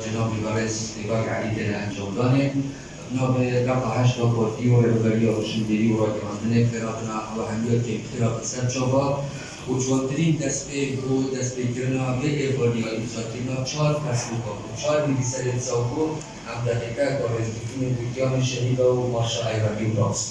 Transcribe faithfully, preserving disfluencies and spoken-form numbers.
Cenabê Berêz Têgay Elî têne encamdanê. Navê deqa heşta Partî û Rêveberiya Rojhilbêrî û Ragihandinê xêratina ew hemûya kêmxêra bi ser çava û ciwantirîn destpêk bû destpêkirina vê êvariya îmzakirina çar pesnûka û çar nivîserên sawbû. Em deqîqeyeka rêzgirtinê bi giyanê şehîda û marşa eyranî û raqs.